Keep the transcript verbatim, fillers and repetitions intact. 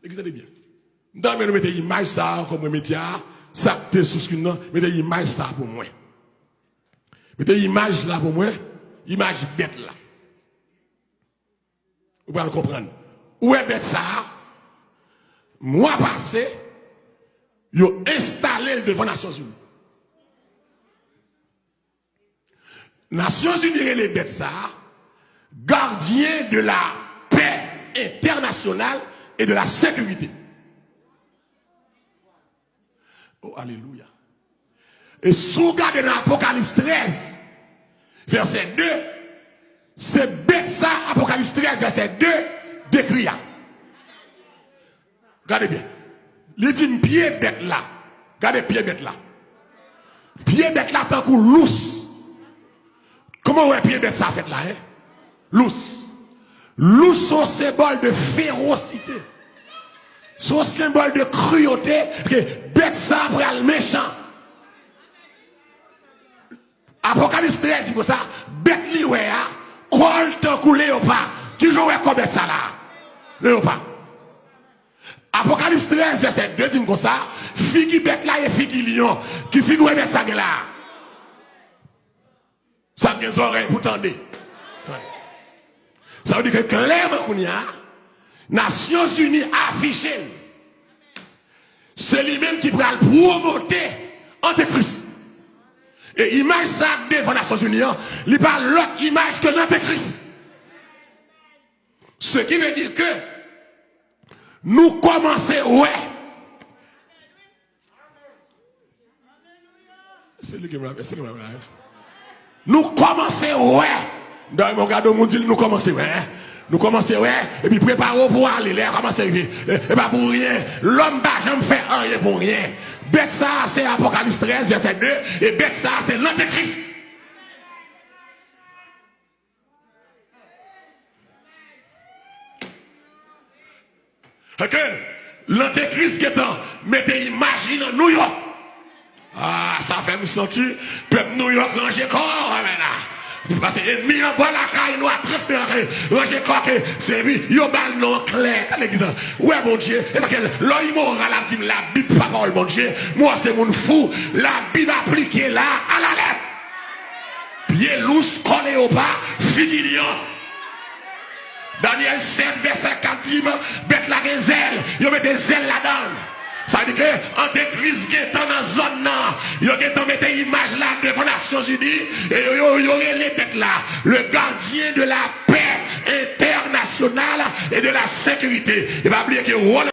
Epi tande byen. M ta renmen nou mete imaj sa a, kòm mwen mete a, sa k te sou screen nan, mete imaj sa a pou mwen. Mete imaj la pou mwen, imaj bèt la. Ou pral konprann. Ou wè bèt sa a, mwa pase, yo enstale l devan Nasyonzini. Nasyonzini rele bèt sa a gardien de la paix internationale et de la sécurité. Oh, alelouya. E si w gade nan Apokalips trèz, vèsè de, se bèt sa Apokalips trèz, vèsè de dekri a. Gade byen. Li di m pye bèt la. Gade pye bèt la. Pye bèt la tankou lous. Kòman w wè pye bèt sa fèt la, en? Lous. Lous se yon senbòl de ferosite. Se yon senbòl de kriyote, ke bèt sa pral mechan. Apokalips trèz di konsa, bèt li wè a, kò l tankou leyopa. Kijan w wè kò bèt sa la? Leyopa. Apokalips trèz, vèsè de di n konsa, figi bèt la e figi lyon. Ki figi w wè bèt sa gen la? Sa k gen zòrèy pou tande. Sa vle di ke klèman kounye a, Nasyonzini afiche l. Se li menm ki pral pwomote Antekris. E imaj sa k devan Nasyonzini an, li pa lòt imaj ke Lantekris. Ce qui veut dire que nou kòmanse wè. Se li ki m la, se li ki m la. Nou kòmanse wè. Dayè, mwen gade yon moun di l, nou kòmanse wè. Nou kòmanse wè, epi prepare w pou w ale, lè a kòmanse rive. E, e pa pou ryen. Lòm pa janm fè anyen pou ryen. Bèt sa a se Apokalips trèz, vèsè de, e bèt sa a se Lantekris. Ke Lantekris gentan mete imaj li nan Nouyòk. Ah, sa fè m santi pèp Nouyòk ranje kò, amèn la. Paske ènmi an bò lakay nou a trant mil ranje kò ke se wi, yo ba l non an klè. Tande ki sa. Wè Bondye, e sa ke lè w imoral ap di m Labib pa pawòl Bondye, mwen se moun fou, Labib aplike la alalèt. Pye lous, kò leyopa, figi lyon. Danyèl sèt, vèsè kat di m, bèt la gen zèl, yo mete zèl ladan l. Sa vle di ke Antekris gentan nan zòn nan, yo gentan mete imaj la devan Nasyonzini, e yo, yo, yo rele bèt la le gardien de la paix internationale et de la sécurité. E pa bliye ke wòl